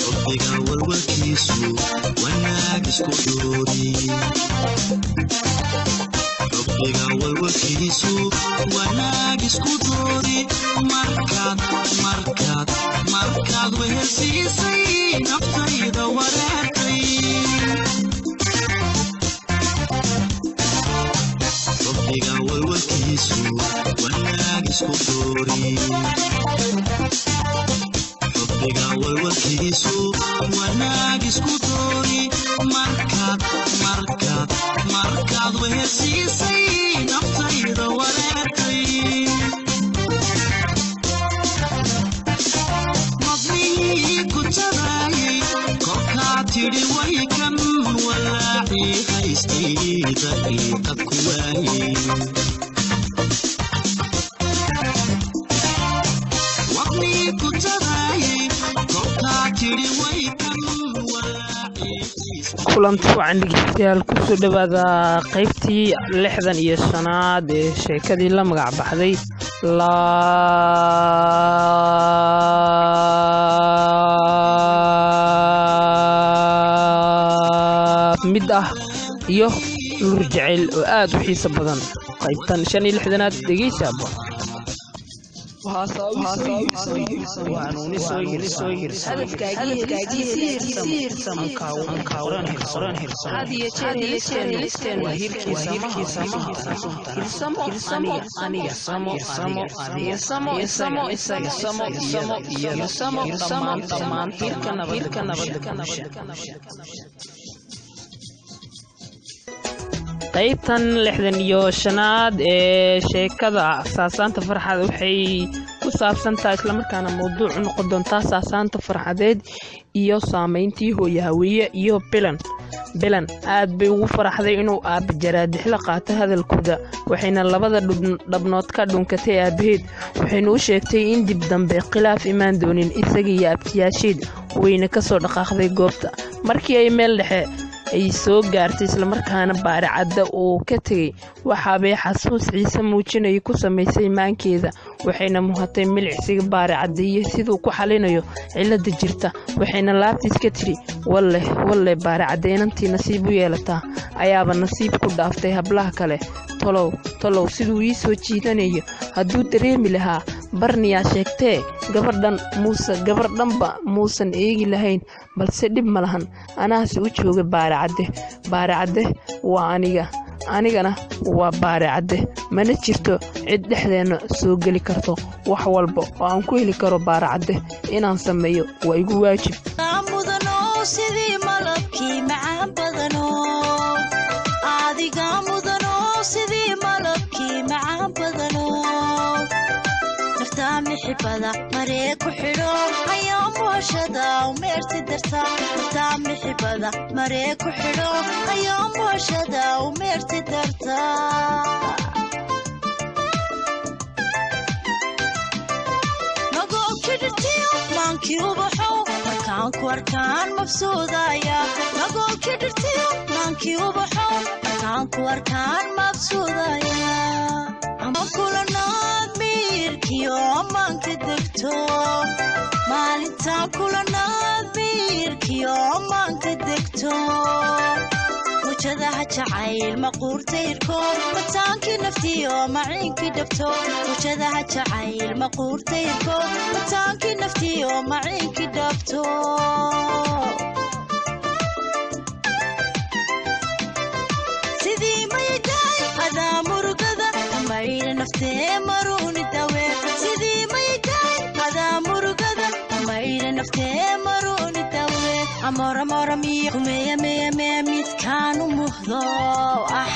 Xubbiga walwalkiisu wanaag isku doori, xubbiga walwalkiisu wanaag isku doori. Markaad markaad markaad wehelsiisay naftayda wareertay. Xubbiga walwalkiisu wanaag isku doori, xubbiga walwalkiisu wanaag isku doori. Markaad markaad markaad wehelsiisay naftayda wareertay. Madnihii ku tabaayay korkaa tidhi way kan walaacii haystay daqiiqad ku waayey. Wadnii ku tabaayay korkaa tidhi way kan walaacii haystay. Kulanti wacan dhegeystayaal, kusoo dhawaada qaybtii 65aad ee sheekadii la magac baxday Laab mid ah iyo Lur Jaceyl oo aad u xiiso badan. Qaybtan 65aad dhegeysi habboon. Qaybtan 65aad ee sheekada Saasaanta Farxad waxay ku saabsantahay, islamarkaana mawduuc u noqon doontaa, saasaanta farxadeed iyo saameyntii hooyahaweeye iyo Bilan. Bilan aad bay ugu faraxday inuu aabba Jaraadixla qaato hadalkooda, waxayna labada dhabnood ka dhunkatay aabaheed, waxayna u sheegtay in dib dambe khilaaf imaan doonin isaga iyo abtiyaasheed, wayna kasoo dhaqaaqday goobta. Markii ay meel dhexe ay soo gaartay, islamarkaana Baaricadda uu ka tegay, waxaabay xasuus ciise muujinaya ku samaysay maankeeda, waxayna muhatay milicsiga Baaricadda iyo siduu ku xalinayo cilada jirta, waxayna laabtiis ka tiri: "Walle walle, Baaricadda inantii nasiib u yeelataa ayaaba nasiib ku dhaaftay hablaha kale. Tolow tolow, siduu ii soo jiidanayo hadduu dareemi lahaa, barniyaa sheegtee, gabadhan muuse gabardhanba muusan eegi lahayn. Balse dhib ma lahan, anaase u jooga Baaricadde. Baaricadde waa aniga, anigana waa Baaricadde, mana jirto cid dhexdeenna soo geli karto. Wax walba oo aan ku heli karo Baaricadde inaan sameeyo waa igu waajib." Mudano sidii malabkii macaan badano, adiga mudano sidii malabkii macaan badano. Naftaa mixibada maree ku xidho ayaa mooshada umeerti darta. Naftaa mixibada maree ku xidho ayaa mooshada umeerti darta. Magoolkidhirtiyo maankii ubaxow, markaan ku arkaan mabsuudaya. Magoolkidhirtiyo maankii ubaxow, markaan ku arkaan mabsuudaya. Kulanaad miirkiyo ammaanka degto, maalintaan kulanaad miirkiyo ammaanka degto. Mujadaha jacayl maquurtayrko, mataankii naftiyo maciinkii dhabto. Mujadaha jacayl maquurtayrko, mataankii naftiyo maciinkii dhabto. Sidii maydaay adaa murugada mayra naftee maruuni dawe. Sidii maydaay adaa murugada mayra naftee maruuni dawe. Amora miya kumeya meya meya midkaanu muhdo ah,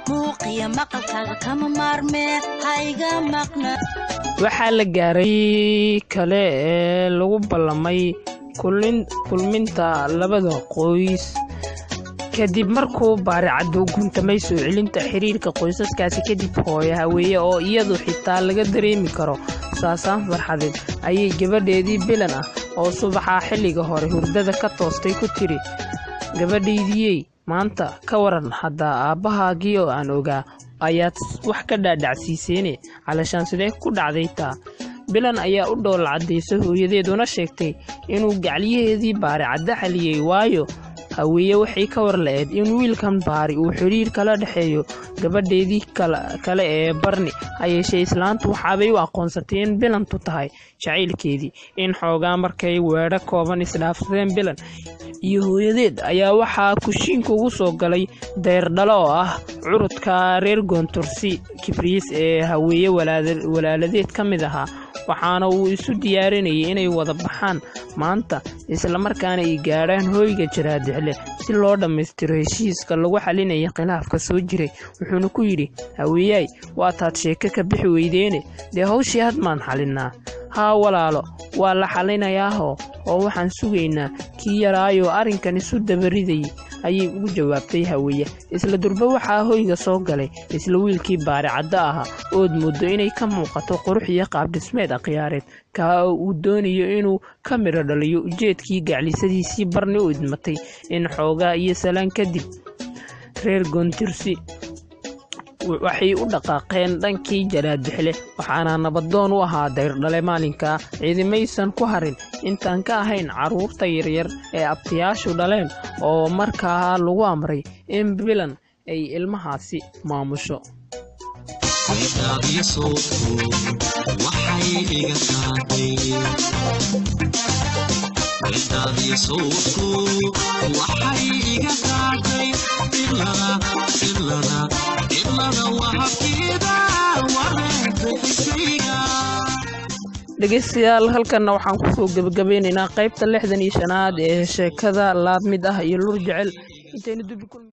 muuqiya maqalkaaga kama maarmee, hayga maqna. Waxaa la gaaray kale ee lagu ballamay kulminta labada qoys. Kadib markuu Baaricaddu guntamay soo celinta xiriirka qoysaskaasi kadib, hooyo Haweeye oo iyadu xitaa laga dareemi karo saasaan farxadeed ayay gabadheedii Bilan ah oo subaxaa xilliga hore hurdada ka toostay ku tiri: "Gabadhaydiyey, maanta ka waran haddaa aabbahaagii oo aan ogaa ayaad wax ka dhaadhacsiiseene? Calashaan sidee ku dhacday taa?" Bilan ayaa u dhoola caddaysay hooyadeed una sheegtay inuu gacliyaheedii Baari Cadde xaliyey, waayo Haweeye waxay ka war la'eed in wiilkan Baari uu xidhiir kala dhexeeyo gabadheedii kale ee Barni. Ha yeeshee islaantu waxaabay u aqoonsatay in Bilantu tahay jacaylkeedii. In xoogaa markay weedho kooban isdhaafsadeen Bilan iyo hooyadeed ayaa waxaa kushiinka ugu soo galay Dayrdhalo oo ah curudka reer Goontursi Kibriis ee Haweeye walaaladeed ka mid ahaa, waxaana uu isu diyaarinayay inay wada baxaan maanta islamarkaana ay gaadhaan hoyga Jaraadixle si loo dhammaystiro heshiiska lagu xalinaya khilaafka soo jiray. Wuxuuna ku yidhi: "Haweeyaay, waa taad sheeko ka bixi weydeene, dee hawshii hadmaan xalinnaa?" "Haa walaalo, waa la xalinayaaho oo waxaan sugaynaa kii yaraayoo arrinkan isu dabaridayay," ayay ugu jawaabtay Haweeye. Isla durba waxaa hoyga soo galay isla wiilkii Baari Cadde ahaa ood muddo inay ka muuqato qurux iyo qaabdhismeed akhyaareed, kaa oo uu doonayo inuu ka midho dhaliyo ujeedkii gaclisadiisii Barni u idmatay. In xoogaa iyo salaan kadib reer Goontirsi waxay u dhaqaaqeen dhankii Jaraadixle, waxaana nabadoon u ahaa Dayrdhale. Maalinkaa ciidimaysan ku harin intaan ka ahayn carruurta yaryar ee abtiyaashu dhaleen oo markaa lagu amray in Bilan ay ilmahaasi maamusho. Weedhaadiyo sawdku waxay iga qaaday, weedhaadiyo sawdku waxay iga qaaday cidlada, cidlada, cidlada wahabkeeda wareegtay xiskayga. Dhegeystayaal, halkanna waxaan kusoo gebagabeynaynaa qaybta 65aad ee sheekada Laab Mid Ah iyo Lur Jecel. Intaynu dubi kulmi